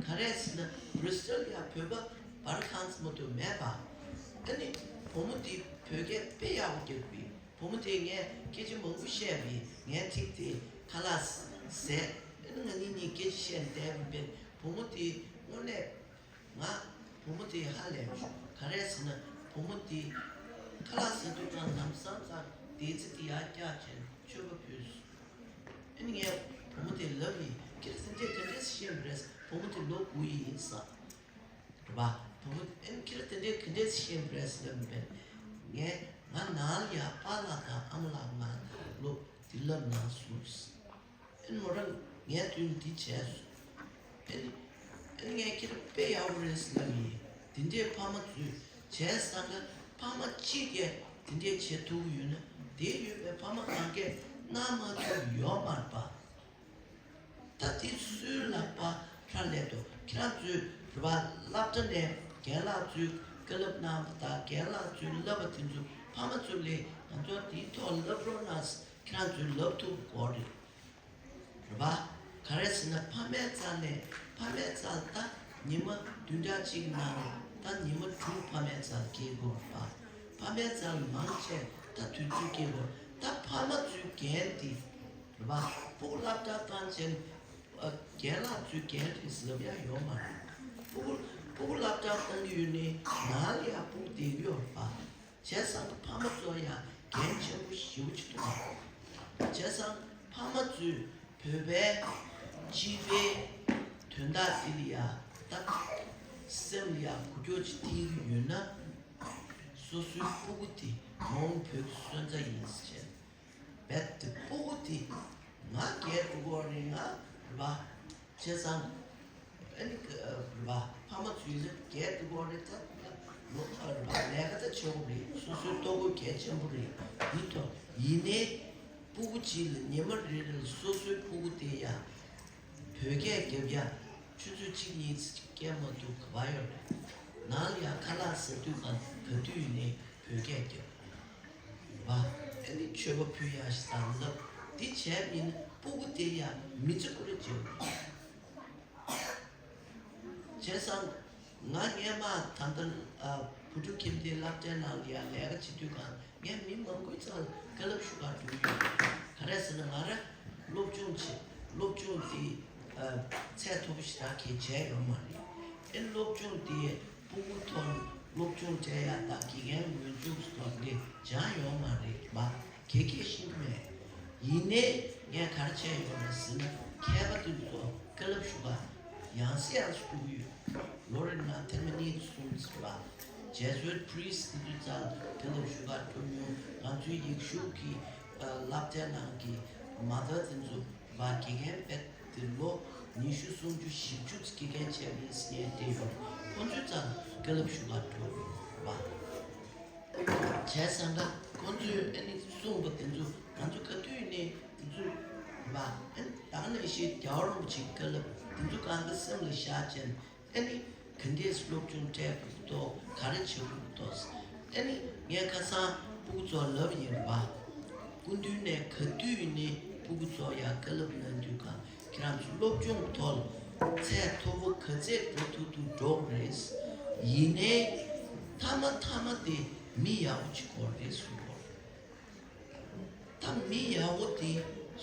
ག་རེ་ཟེར་ན་བྷི་རི་སི་ཊོལ་ཡ་བོད་པ་སྦར་ཁང་ཙམ་མ་གཏོགས་མེད་པ། ཨ་ནི་བུ་མོ་དེས་བོད་སྐད་དཔེ་ཡག་པོ་རྒྱབ་གི། བུ་མོ་དེས་ངས་སྐད་ཆ་མང་པོ་བཤད་པས་ངའི་ཐིག་དེ་ཁ་ལག་ཟས། ཨ་ནི་ང་གཉིས་གཉིས་སྐད་ཆ་བཤད་ནས་བསྡད་པ་ཡིན་པས་བུ་མོ་དེས་དངོས་གནས་ང་བུ་མོ་དེས་ཧ་ལས་བྱུང་། ག་རེ་ཟེར་ན་བུ་མོ་དེས་ཁ་ལག་ཟ་དུས་ཙང་ལམ་སང་ཙང་བདེ་ཚིག་དེ་ཡར་བཀྱགས་བྱས་མཆོད་པ་ཕུལ་སོང་། ཨ་ནི་ངས་བུ་མོ་དེ་ལབ་ཡིན། ཁྱེད་དེ་འདྲས་དེ་འདྲས་བཤད་པ་རེད། བུ་མོ་དེ་ལོ་དགུ་ཡིན་ས། རེད་པ། བུ་མོ་ཨེམ་ཁྱེད་དེ་འདྲའི་ག་འདྲས་ཤེས་པ་རེད་ཟེར་ལབ་པས། ངས་ང་ནང་ལ་ཡ་པཱ་ལགས་དང་ཨ་མ་ལགས་ང་ལོ་འདི་ལབ་གནང་སོང་། ཨེམ་མོ་རང་ངས་དུས་འདི་བྱས་སོང་། ཨེམ་ཨེམ་ངས་ཁྱེད་དཔེ་ཡག་པོ་རེད་ཟེར་ལབ་ཡིན། དེ་འདྲའི་ཕ་མ་ཚོས་བྱས་སང་ག་ཕ་མ་གཅིག་གིས་དེ་འདྲས་བྱེད་ཐུབ་ཀྱི་ཡོད་ན་དེ་ཡོད་པའི་ཕ་མ་གང་གས་གནང་མ་ཐུབ་ཡོད་མ་རེད་པ། ད་དེ་སུའི་ལག་པ་ཁྲ་ལས་དོ། ཁྱེད་རང་ཚོའི་རེད་པ། སློབ་གྲྭ་ནས་རྒན་ལགས་ཚོས་བཀའ་སློབ་གནང་བ་དང་རྒན་ལགས་ཚོས་བསླབ་པ་དེ་ཚོ་ཕ་མ་ཚོ་ལས་ང་ཚོ་དེའི་ཐོག་བསླབ་རོགས་གནང་ཟེར་ཁྱེད་རང་ཚོས་ལབ་ཐུབ་དགོས་རེད། རེད་པ། ག་རེ་ཟེར་ན་ཕ་མའི་རྩ་ནས་ཕ་མའི་རྩ་ད་ཉི་མ་བདུན་ཕྲག་གཅིག་ནང་ད་ཉི་མ་དྲུག་ཕ་མའི་རྩར་སྐྱེལ་དགོས་རེད་པ། ཕ་མའི་རྩར་མང་ཆེ་ད་དུས་ཚོད་སྐྱེལ་དགོས། ད་ཕ་མ་ཚོའི་འགན་དེ། རེད་པ། སྤུ་གུ་སློབ་གྲྭ་བཏང་ཆེན། ཨ། རྒན་ལགས་ཚོའི་འགན་རེད་ཟེར་ལབ་ཡ་ཡོད་མ་རེད། སྤུ་གུ་སྤུ་གུ་སློབ་གྲྭ་བཏང་གི་ཡོད་ནའི་ནང་ལ་ཡ་སྤུ་གུ་བསྡད་ཀྱི་ཡོད་རེད་པ། བྱས་ཙང་ཕ་མ་ཚོ་ཡ་འགན་ཆེན་པོ་ཞེ་པོ་ཅིག་འདུག་པ། བྱས་ཙང་ཕ་མ་ཚོས་བོད་པའི་སྤྱི་པའི་དོན་དག་འདི་ལ་ཡ་ད་སེམས་ལ་ཡ་འགུལ་སྐྱོད་ཅིག་ཐེབས་ཀྱི་ཡོད་ན། སོ་སོའི་སྤུ་གུ་དེ་མ་འོངས་བོད་ཀྱི་སོན་རྩ་ཡིན་ཟེར་བྱས། རྦད་དེ་སྤུ་གུ་དེ་ང་རྒས་འགྲོ་གི་ཡོད་རེད། ང་རེད་པ། བྱས་ཙང་ཨ་ནི་རེད་པ། ཕ་མ་ཚོས་རྒས་འགྲོ་གི་ཡོད་རེད། ད་ལོ་རེད་པ། ལས་ཀ་ད་བྱེད་དགོས་རེད། སོ་སོའི་ལྟོ་གོས་གལ་ཆེན་པོ་རེད། ཡིན་ཐོག་ཡིན་ནའི་སྤུ་གུ་གཅིག་ལ་ཉི་མ་རེ་རེ་ལ་སོ་སོའི་སྤུ་གུ་དེ་ཡ་བོད་སྐད་རྒྱབ་ཡ་ཆུ་ཚོད་གཅིག་གཉིས་ཙམ་སྐད་མ་ཐུབ་ག་པར་ཡོད་རེད། ནང་ལ་ཡ་ཁ་ལག་ཟ་དུས་གང་ག་དུས་ཡིན་ནའི་བོད་སྐད་རྒྱབ། བ། ཨ་ནི་མཆོད་པ་ཕུལ་ཡ་ཞིག་དང་ལབ། འདི་བྱས་པ་ཡིན་ན་སྤུ་གུ་དེ་ཡ་མི་ཚེ་ཁོ་རང་བརྗེ་བ་རེད། བྱས་ཙང་ང་སྔས་མ་ད་ལྟ་ཨ་བུ་ཕྲུག་ཁྱིམ་སྡེའི་སློབ་གྲྭའི་ནང་ལ་ཡ་ལས་ཀ་བྱེད་དུས་གང་ངས་མི་མང་པོའི་རྩར་བཀའ་སློབ་ཞུ་གར་འགྲོ་གི་ཡོད། ག་རེ་ཟེར་ན་ང་རང་སློབ་སྦྱོང་བྱེད། སློབ་སྦྱོང་དེ་ཨ་ཚད་མཐོ་པོ་ཞེ་དྲག་གིས་བྱས་ཡོད་མ་རེད། ཨེ་སློབ་སྦྱོང་དེ་སྤུ་གུ་ཐོག་སློབ་སྦྱོང་སྤྲད་ཡ་དང་དགེ་རྒན་འོས་འཇུག་སོགས་དེ་སྦྱངས་ཡོད་མ་རེད་པ། ག་གེ་ཤེས་ཀྱི་མེད། ཡིན་ནའི་ངས་ག་རེ་བྱས་ཡོད་རེད་ཟེར་ན་མཁས་པ་དེ་ཚོ་བཀའ་སློབ་ཞུ་ག་ཡང་སེ་ཡང་སེ་འགྲོ་གི་ཡོད། ལོ་རེ་ནང་ཐེངས་མ་གཉིས་གསུམ་ཟེར་བ། ཇེ་སུའིད་པྲིས་དེ་ཚོའི་རྩར་བཀའ་སློབ་ཞུ་ག་འགྲོ་མྱོང་། ང་ཚོའི་ཡིག་གཞུག་གི་ཨ་སློབ་གྲྭའི་ནང་གི་མ་དར་དེ་ཚོ་བ་དགེ་རྒན་རྦད་དེ་ལོ་ཉི་ཤུ་སུམ་ཅུ་བཞི་བཅུ་ཙམ་དགེ་རྒན་བྱས་པ་ཡིན་ཟེར་ནས་བསྡད་ཡོད། ཁོང་ཚོའི་རྩར་བཀའ་སློབ་ཞུ་ག་འགྲོ་བ། བྱས་ཙང་ཀ་ཁོང་ཚོས་ཨ་ནི་གསུངས་པ་དེ་ཚོ་ང་ཚོ་ག་དུས་ནས་དེ་ཚོ་བ་ཨ་ནི་ད་ག་ནང་བཞིན་རྒྱལ་བ་རིན་པོ་ཆེའི་བཀའ་སློབ་དེ་ཚོ་གང་ག་སེམས་ལ་བཞག་བྱས་ནས་ཨ་ནི་ག་འདྲས་སློབ་སྦྱོང་སྤྲད་དགོས་ཀྱི་འདུག་ག་རེ་བྱེད་དགོས་ཀྱི་འདུག་ཨ་ནི་ངས་ཁ་སང་སྤུ་གུ་ཚོར་ལབ་ཡིན་པ། སྐུ་མདུན་ནས་ག་དུས་ནས་སྤུ་གུ་ཚོར་ཡང་བཀའ་སློབ་གནང་དུས་གང་ཁྱེད་རང་ཚོ་སློབ་སྦྱོང་ཐོག་ཚད་མཐོ་པོ་ག་ཚད་འགྲོ་ཐུབ་ཐུབ་འགྲོ་དགོས་རེད། ཡིན་ནའི་མཐའ་མ་མཐའ་མ་དེ་མི་ཡག་པོ་ཅིག་དགོས་རེད་གསུངས་པ། ད་མི་ཡག་པོ་དེ་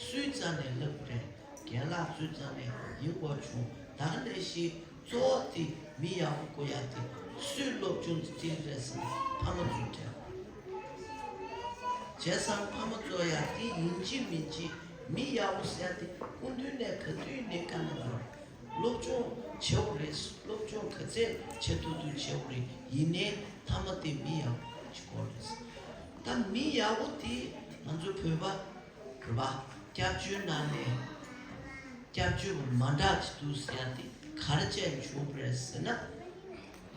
སུའི་རྩ་ནས་ལབ་དགོས་རེད། རྒན་ལགས་ཚོའི་རྩ་ནས་ཡིན་དགོས་བྱུང་། ད་ག་ནང་བཞིན་གཙོ་བོ་དེ་མི་ཡག་པོ་དགོས་ཡ་དེ་ སུས་སློབ་སྦྱོང་དེ་བྱེད་རེད་ཟེར་ན་ཕ་མ་ཚོས་བྱས། བྱས་ཙང་ཕ་མ་ཚོ་ཡང་དེ་ཡིན་གཅིག་མིན་གཅིག་མི་ཡག་པོ་ཟེར་དེ་སྐུ་མདུན་ནས་ག་དུས་ནས་བཀའ་གནང་དགོས། སློབ་སྦྱོང་བྱེད་དགོས་རེད། སློབ་སྦྱོང་ག་ཚད་བྱེད་ཐུབ་ཐུབ་བྱེད་དགོས་རེད། ཡིན་ནའི་མཐའ་མ་དེ་མི་ཡག་པོ་ཅིག་དགོས་རེད། ད་མི་ཡག་པོ་དེ་ང་ཚོ་བོད་པ་རེད་པ། སྐྱབས་བཅོལ་ནང་ནས་སྐྱབས་བཅོལ་བ་མ་འདྲ་ཅིག་འདུག་ཟེར་ཡ་དེ་ག་རེ་བྱས་བྱུང་བ་རེད་ཟེར་ན།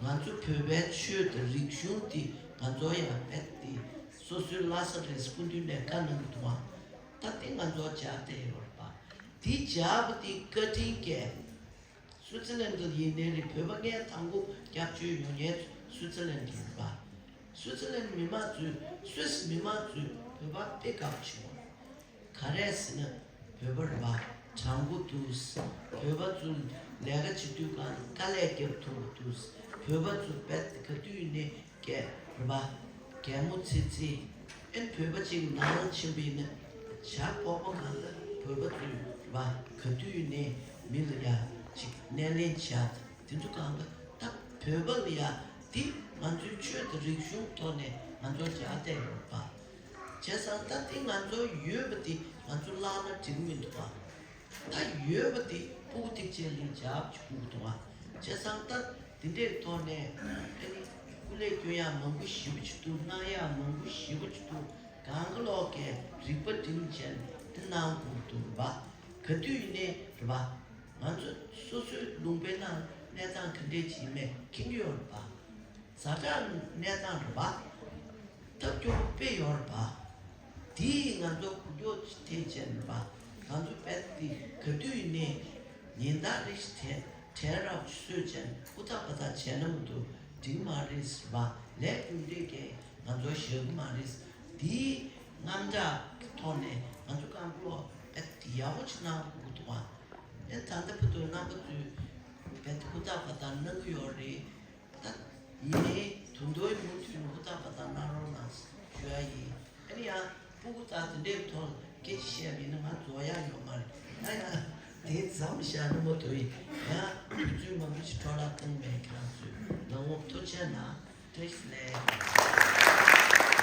ང་ཚོ་བོད་པའི་ཆོས་དང་རིག་གཞུང་དེ་ང་ཚོ་ཡང་རྦད་དེ་སོ་སོའི་ལྷ་ས་རེད། སྐུ་མདུན་ནས་བཀའ་གནང་གི་འདུག་ཨ། ད་དེ་ང་ཚོ་སྦྱར་བསྡད་ཡོད་རེད་པ། དེ་སྦྱར་བ་དེ་བཀའ་དྲིན་སྐྱེལ། སུའི་ཙི་ལན་དུ་ཡིན་ནའི་རེད། བོད་པ་སྔོན་དང་པོ་སྐྱབས་བཅོལ་ཡོང་མཁན་སུའི་ཙི་ལན་དུ་ཡིན་པ། སུའི་ཙི་ལན་མི་མང་ཚོས། སུད་སི་མི་མང་ཚོས་བོད་པ་དཔེ་དགའ་པོ་བྱུང་བ། ག་རེ་ཟེར་ན་བོད་པ་རེད་པ། དྲང་པོ་འདུག། བོད་པ་ཚོ་ལས་ཀ་བྱེད་དུས་གང་དཀའ་ལས་རྒྱབ་ཐུབ་པ་འདུག། བོད་པ་ཚོ་རྦད་དེ་ག་དུས་ཡིན་ནའི་རྒྱལ་རེད་པ། གད་མོ་ཚིག་ཚིག། ཨེ་བོད་པ་ཅིག་ནང་ལ་ཕྱིན་པ་ཡིན་ན་བྱ་སྤོབས་པ་གང་ལ་བོད་པ་ཚོས་རེད་པ། ག་དུས་ཡིན་ནའི་མི་ལ་ཡ་ཅིག་སྣེ་ལེན་བྱ། དེ་ཚོ་གང་ག་ད་བོད་པ་ལ་ཡ་དེ་ང་ཚོའི་ཆོས་དང་རིག་གཞུང་ཐོག་ནས་ང་ཚོ་སྦྱར་བསྡད་ཡོད་པ། བྱས་ཙང་ད་དེ་ང་ཚོ་ཡོད་པ་དེ་ང་ཚོ་བརླག་ན་འགྲིག་མི་འདུག་པ། ད་ཡོད་པ་དེ་སྤུ་གུ་ཐེག་ཆེན་ལ་སྦྱར་བཅུག་འདུག་པ། བྱས་ཙང་ད་དེ་འདྲའི་ཐོག་ནས་ཨ་ནི་སྐུ་ལས་སྐྱོན་ཡག་མང་པོ་ཞེ་པོ་ཅིག་འདུག། གནང་ཡག་མང་པོ་ཞེ་པོ་ཅིག་འདུག། གང་ག་ལོག་གིས་རིག་པ་སྒྲིམ་བྱས་ནས་དེ་གནང་དགོས་འདུག་པ། ག་དུས་ཡིན་ནའི་རེད་པ། ང་ཚོ་སོ་སོའི་ལུང་པའི་ནང་གནས་སྟངས་ག་འདྲས་ཅིག་ཡིན་མིན་མཁྱེན་གྱི་ཡོད་རེད་པ། ཛ་དྲག་གནས་སྟངས་རེད་པ། ཐབས་སྐྱོ་པོ་དཔེ་ཡོད་རེད་པ། དེ་ཡིས་ང་ཚོ་གུ་དོག་ཅིག་ཐེབས་བྱས་རེད་པ། ང་ཚོ་རྦད་དེ་ག་དུས་ཡིན་ནའི་ཉིན་ལྟར་རེ་བཞིན་དྲན་དྲན་རབས་ཅིག་གསོས་བྱས་ནས་ཧུར་ཐག་པ་ཐག་བྱས་ན་མ་གཏོགས་འགྲིག་མ་རེད་ཟེར་བ། ལས་རྒྱུ་འབྲས་ཀྱིས་ང་ཚོ་བཞག་གི་མ་རེད། དེའི་དངངས་སྐྲག་གི་ཐོག་ནས་ང་ཚོ་རྐང་པ་ལོག་རྦད་དེ་ཡག་པོ་ཅིག་གནང་དགོས་ཀྱི་འདུག་ཨ། ཨེ་ད་ལྟ་བར་དུ་རྣམ་པ་ཚོས་རྦད་དེ་ཧུར་ཐག་པ་ཐག་གནང་གི་ཡོད་རེད། ད་ཡིན་ནའི་ད་དུང་མུ་མཐུད་ནས་ཧུར་ཐག་པ་ཐག་གནང་རོགས་གནང་ཞུ་ཡ་ཡིན། ཨ་ནི་ཡང་སྤུ་གུ་དག་དེ་འདྲའི་ཐོག་ལ་སྐད་ཆ་བཤད་པ་ཡིན་ན་ང་རྫོགས་ཡག་ཡོད་མ་རེད། ད་ཡང་དེ་མཚམས་བཞག་ན་མ་གཏོགས་ཡིན། ཡང་དུས་ཚོད་མང་པོ་ཞིག་འཕྲོ་བརླག་གཏོང་མེད། ཁྱེད་རང་ཚོས་ལམ་འོག་ཐུགས་རྗེ་གནང་། བཀྲ་ཤིས་བདེ་ལེགས།